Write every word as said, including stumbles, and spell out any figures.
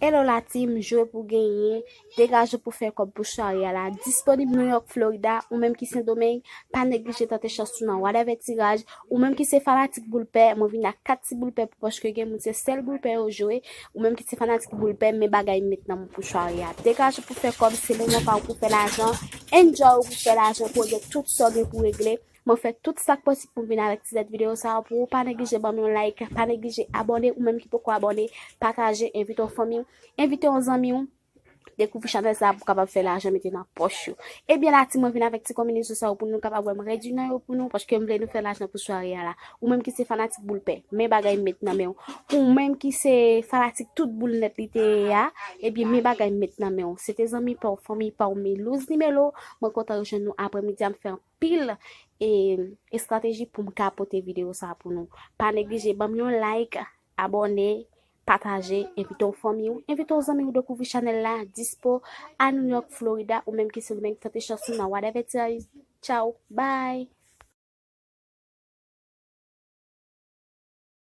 Hello la team, jwe pou genyen, degaje w pou fè kòb pou sware a la. Disponib New York, Florida, ou menm ki Sendomeng, pa neglije tante chans ou nan whatever tiraj. Ou menm ki se fanatik boul pè, mwen vin ak kat ti boul pè pou paske gen moun se sèl boul pè yo jwe. Ou menm ki se fanatik boul pè, men bagay m met nan men w pou sware a. Degaje w pou fè kòb, se moman pa w pou fè lajan. Enjoy w pou fè lajan, pou regle tout sa w gen pou regle. Mwen fè tout sa k posib pou m vin avèk ti tèt videyo sa a pou ou. Pa neglije ban m yon like, pa neglije abòne, ou menm ki poko abòne, pataje, envite yon fanmi w, envite yon zanmi w, dekouvri chanèl sa a pou kapab fè lajan mete nan pòch yo. Ebyen la team, mwen vin avèk ti konbinezon sa yo pou nou kapab wè m redwi nan yo pou nou, paske m vle nou fè lajan pou sware a la. Ou menm ki se fanatik boul pè, men bagay m met nan men w. Ou menm ki se fanatik tout boul nèt li te ye a, ebyen men bagay m met nan men w. Se te zanmi pa w, fanmi pa w, Melouz Nimelo, mwen kontan rejwenn nou aprèmidi a, m fè anpil e estrateji pou m ka pote videyo sa pou nou. Pa neglije ban m yon like, abòne, pataje, envite yon fanmi w, envite yon zanmi w dekouvri chanèl la, dispo a New York, Florida, ou menm ki Sendomeng, tante chans ou nan whatever tiraj. Tchao, bye!